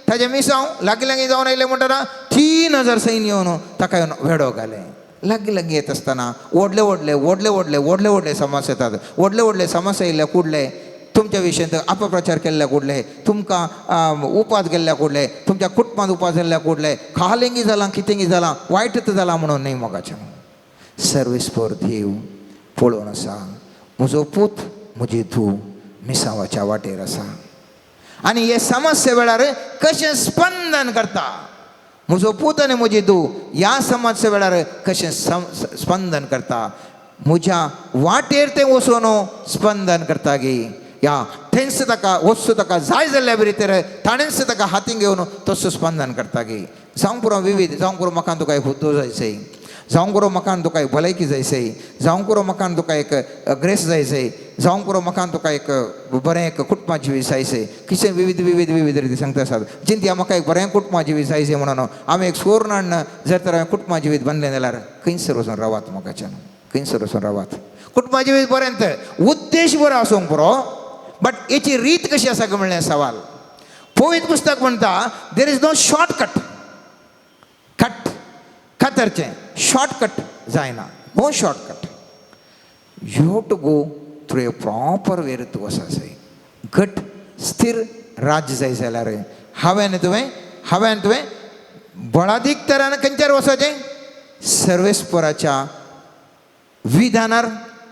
ताजें मिसांव लागीं लागीं जावन आयलें म्हणटना 3000 सैन्य येवन ताका येवन वेडो घालें. लागीं लागीं येत आसतना व्हडले व्हडले व्हडले व्हडले व्हडले व्हडले समस्या येतात, व्हडले व्हडले समस्या येयल्ल्या कुडले तुमच्या विशयांत अपप्रचार केल्ल्या कुडले, तुमकां उपास गेल्ल्या कुडले, तुमच्या कुटुंबांत उपास जाल्ल्या कुडले, खालेंगी जालां कितेंगी जालां वायटच जालां म्हणून न्ही मोगाचें. सर्वेस्पर देव पळोवन आसा म्हजो पूत म्हजी धूव मिसावाच्या वाटेर आसा आनी हे समस्ये वेळार कशें स्पंदन करता म्हजो पूत आनी म्हजी धूव, ह्या समस्ये वेळार कशें स्पंदन करता, म्हज्या वाटेर तें वचून स्पंदन करता गी या थंयच ताका वस्तू ताका जाय जाल्ल्या भितर ताणेंच ताका हातीन घेवन तसो स्पंदन करता गी. जावंक पुरो विविध, जावंक पुरो म्हाका तुका एक हुद्दो जायसय, जावंक पुरो म्हाका तुका एक भलायकी जायसय, जावंक पुरो म्हाका तुका एक ग्रेस जायसय, जावंक पुरो म्हाका तुका एक बरें एक कुटुंबा जिवीत जायसय. कितें विविध विविध विविध रिती सांगता आसात. चिंतया म्हाका एक बरें कुटुंबा जिवीत जायसय म्हणून हांवें एक सुवर्ण हाडून जर तर हांवें कुटुंबा जिवीत बांदलें जाल्यार खंयसर वचून रावात मोगाच्यान, खंयसर वचून रावात. कुटुंबा जिवीत बरें उद्देश बरो आसूंक पुरो, बट हेची रीत कशी आसा काय म्हणलें सवाल. पवित्र पुस्तक म्हणटा there is no shortcut, cut कातरचें शॉर्टकट जायना, no shortcut, you have to go through a proper way. तूं वचा जाय घट स्थिर राज्य जाय जाल्यार हांवें तुवें, हांवें तुवें बळादीक तरान खंयच्यार वचपाचें? सर्वेस्पराच्या विधानार,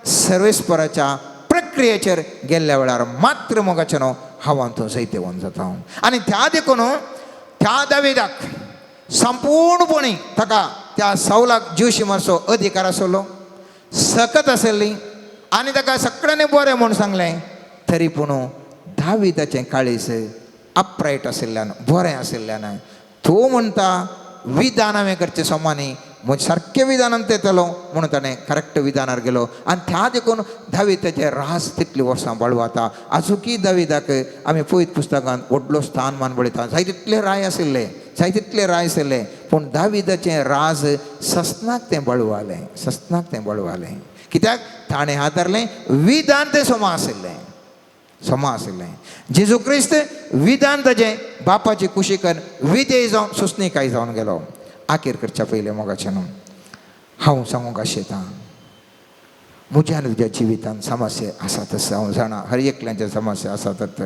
सर्वेस्पराच्या प्रक्रियेचेर गेल्ल्या वेळार मात्र मोगाचें न्हू हांव तूं जैतेवन जाता. आनी त्या देखून त्या दाविदाक संपूर्णपणी ताका त्या सावलाक जिवशी मारचो अधिकार आसलो, सकत आसली आनी ताका सगळ्यांनी बरें म्हूण सांगलें, तरी पूण दाविदाचें काळीज अपरायट आशिल्ल्यान, बरें आशिल्ल्यान तो म्हणटा विधान हांवें करचें सोमानी, म्हजें सारकें विधानान येतलो म्हणून ताणें करेक्ट विधानार गेलो. आनी त्या देखून दाविदाचें रास तितलीं वर्सां बाळवाता. आजुकी दाविदाक आमी पयत पुस्तकांत व्हडलो स्थान मान पळयता. जाय तितले राय आशिल्ले, जाय तितले राय आशिल्ले, पूण दाविदाचें राज ससनाक तें बळवालें, ससनाक तें बळवालें. कित्याक ताणें हातारलें विधान तें समा आशिल्लें, समा आशिल्लें. जेजू क्रिस्त विधान ताजें बापाचे कुशीकन विधेय जावन सोंसणीकाय जावन गेलो. आखेर करच्या पयलें मोगाचें न्हू हांव सांगूंक आशेतां, म्हज्या आनी तुज्या जिवितांत समस्या आसात, हांव जाणा हर एकल्याच्या समस्या आसात,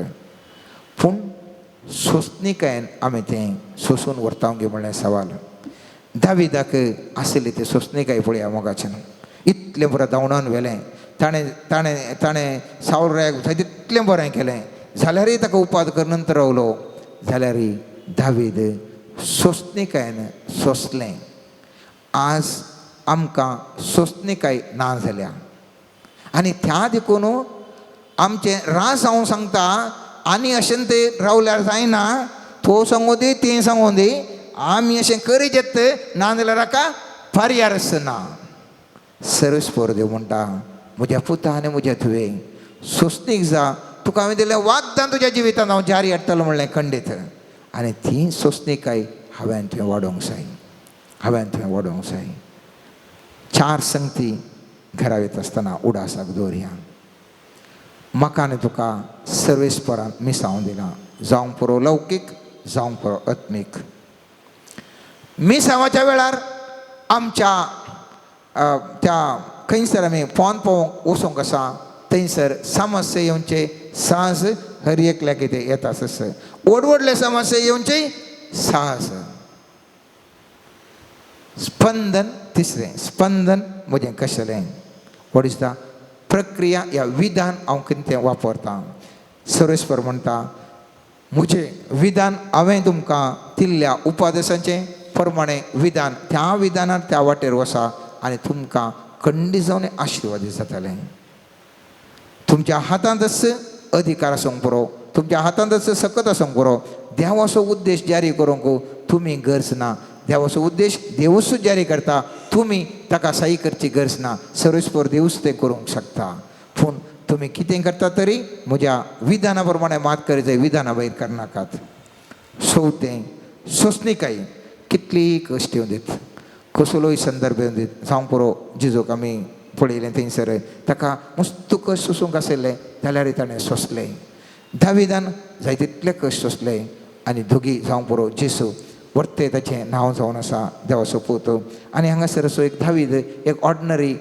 पूण सोंसणीकायेन आमी तें सोंसून व्हरता गे म्हणलें सवाल. दाविदाक आशिल्ली ती सोंसणीकाय पळया मोगाचें न्हू, इतलें बरें धांवडावन व्हेलें ताणें, ताणें ताणें सावल रायाक जाय तितलें बरें केलें, जाल्यारय ताका उपाद करून रावलो, जाल्यारय दावीद सोंसणीकायेन सोंसलें. आज आमकां सोंसणीकाय ना जाल्या आनी त्या देखून आमचें रास हांव सांगता आनी अशें तें रावल्यार जायना, तो सांगूं दी तें सांगूं दी, आमी अशें करीत येत ना जाल्यार हाका पर्यारस ना. सर्वेस्पर देव म्हणटा म्हज्या पुता आनी म्हज्या धुवे सोंसणीक जा, तुका हांवें दिलें वागदान तुज्या जिवितांत हांव जारी हाडटलो म्हणलें खंडीत. आनी ती सोंसणीकाय हांवें तुवें वाडोवंक जाय, हांवें तुवें वाडोवंक जाय. चार संगती घरा वयता आसतना उडासाक दवरया. म्हाका आनी तुका सर्वेस्परान मिसांव दिलां, जावंक पुरो लौकीक, जावंक पुरो आत्मीक. मिसांवाच्या वेळार आमच्या त्या खंयसर आमी फोन पळोवंक वचूंक आसा थंयसर समस्या येवचे साहस हर एकल्याक कितें येता आसत, व्हड व्हडले समस्या येवचे साहस. स्पंदन तिसरें स्पंदन म्हजें कसलें, what is the प्रक्रिया या विधान हांव कितें तें वापरता. सर्वेस्पर म्हणटा म्हजें विधान हांवें तुमकां दिल्ल्या उपादेशाचें प्रमाणें विधान, त्या विधानार त्या वाटेर वसा आनी तुमकां खंडीत जावन आशिर्वाद जातलें. तुमच्या हातांतच अधिकार आसूंक पुरो, तुमच्या हातांतच सकत आसूंक पुरो. देवाचो उद्देश जारी करूंक तुमी गरज ना, देवाचो उद्देश देवूच जारी करता, तुमी ताका सही करची गरज ना. सर्वेस्पर देवूच तें करूंक शकता. पूण तुमी कितें करता तरी म्हज्या विधाना प्रमाणे मात करी जाय, विधाना भायर करनाकात. चवथें सोंसणीकाय, कितलीय कश्ट येवं दीत, कसलोय संदर्भ येवं दीत, जावं पुरो जिजूक आमी पळयलें थंयसर ताका मस्त कश्ट सोंसूंक आशिल्लें, जाल्यार ताणें सोंसलें. दाविदान जाय तितले कश्ट सोंसले आनी दोगी जावं पुरो जेसू वर्ते ताचें नांव जावन आसा देवाचो पूत. आनी हांगासर असो एक दावीद एक ऑर्डिनरी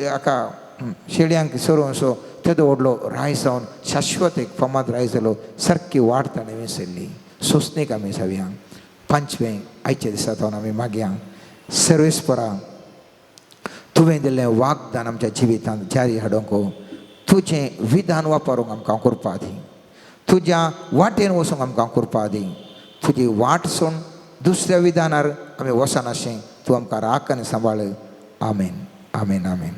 हाका शेळयांक सोरोवन असो तेदो व्हडलो राय जावन शाश्वत एक फामाद राय जालो. सारकी वाट ताणें विसरली. सोंसणीक आमी जावया. पांचवें आयच्या दिसा जावन आमी मागया, सर्वेस्परा तुवें दिल्लें वागदान आमच्या जिवितांत जारी हाडूंक, तुजें विधान वापरूंक आमकां कृपा दी, तुज्या वाटेन वचूंक आमकां कृपा दी. तुजी वाट सोडून दुसऱ्या विधानार आमी वचनाशें तूं आमकां राख आनी सांबाळ. आमेन, आमेन, आमेन.